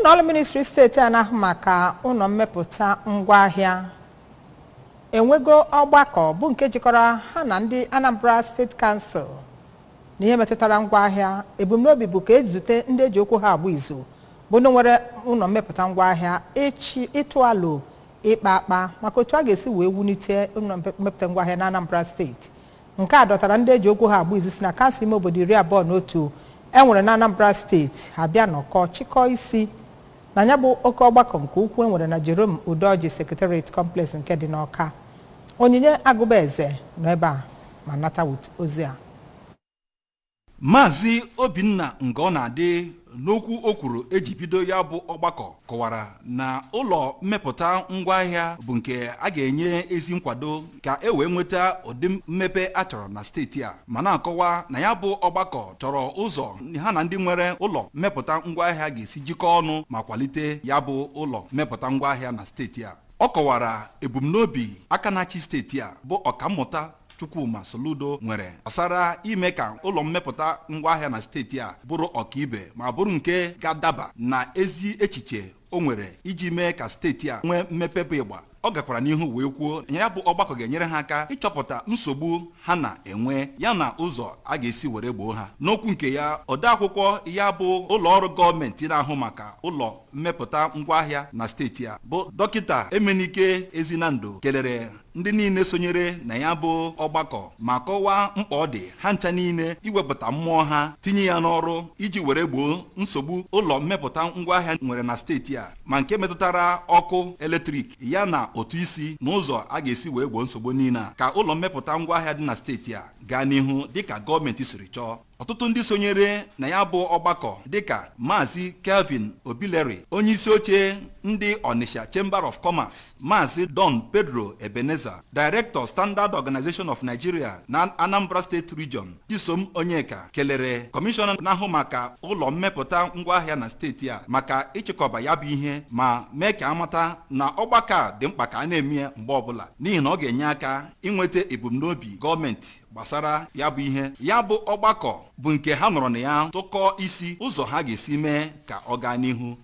Ụlọ ọrụ ministri steeti a na-ahụ maka ụlọ mmepụta ngwaahịa enwego ọgbakọ bụ nke jikọrọ ha na ndị Anambra State Council n'ihe metụtara ngwaahịa. Ebumnobi bụ ka ezute ndị eji okwu ha agba izu, bụ ndị nwere ụlọ mmepụta ngwaahịa, ịchị ịtụ alo, ịkpa akpa maka otu a ga-esi wee wulite ụlọ mmepụta ngwaahịa na Anambra Steeti. Nke a dọtara ndị eji okwu ha agba izu si na kansụl ime obodo 21 e nwere na Anambra Steeti. Ha bịa nọkọ, chịkọọ isi na ya bụ oke ọgbakọ nke ukwu e nwere na Jerome Udoji Secretariat Complex nke dị n'Ọka. Onyinye Agụbaeze nọ ebe a ma nata ozi a. Maazị Obinna Ngọnadị, n'okwu o kwuru eji bido ya bụ ọgbakọ, kọwara na ụlọ mmepụta ngwaahịa bụ nke a ga-enye ezi nkwado ka e wee nweta ụdị mmepe a chọrọ na steeti a, ma na-akọwa na ya bụ ọgbakọ chọrọ ụzọ ha na ndị nwere ụlọ mmepụta ngwaahịa ga-esi jikọọ ọnụ ma kwalite ya bụ ụlọ mmepụta ngwaahịa na steeti a. Ọ kọwara ebumnobi aka na-achị steeti a, bụ Ọkammụta Chukwuma Soludo, nwere gbasara ime ka ụlọ mmepụta ngwaahịa na steeti a bụrụ ọkaibe ma bụrụ nke ga-adaba na ezi echiche o nwere iji mee ka steeti a nwee mmepe bụ ịgba. Ọ gakwara n'ihu wee kwuo na ya bụ ọgbakọ ga-enyere ha aka ịchọpụta nsogbu ha na-enwe, ya na ụzọ a ga-esi were gboo ha. N'okwu nke ya, odeakwụkwọ ya bụ ụlọ ọrụ gọọmenti na-ahụ maka ụlọ mmepụta ngwaahịa na steeti a, bụ Dọkịta Emenike Ezinando, kelere ndị niile sonyere na ya bụ ọgbakọ ma kọwaa mkpa ọ dị ha ncha niile iwepụta mmụọ ha tinye ya n'ọrụ iji were gboo nsogbu ụlọ mmepụta ngwaahịa nwere na steeti a, ma nke metụtara ọkụ eletrik, ya na ụtụ isi, na ụzọ a ga-esi wee gboo nsogbu niile a ka ụlọ mmepụta ngwaahịa dị na steeti a gaa n'ihu dịka gọọmenti siri chọọ. Ọtụtụ ndị sonyere na ya bụ ọgbakọ, dịka Maazị Kelvin Obileri, onye isi oche ndị Onitsha Chamber of Commerce, Maazị Don Pedro Ebenezer, Director, Standard Organization of Nigeria na Anambra State Region, Chisom Onyeka, kelere kọmishọna na-ahụ maka ụlọ mmepụta ngwaahịa na steeti a maka ịchịkọba ya bụ ihe, ma mee ka amata na ọgbakọ a dị mkpa ka a na-eme ya mgbe ọbụla, n'ihi na ọ ga-enye aka inweta ebumnobi gọọmenti gbasara ya bụ ihe. Ya bụ ọgbakọ bụ nke ha nọrọ na ya tụkọọ isi ụzọ ha ga-esi mee ka ọ gaa n'ihu.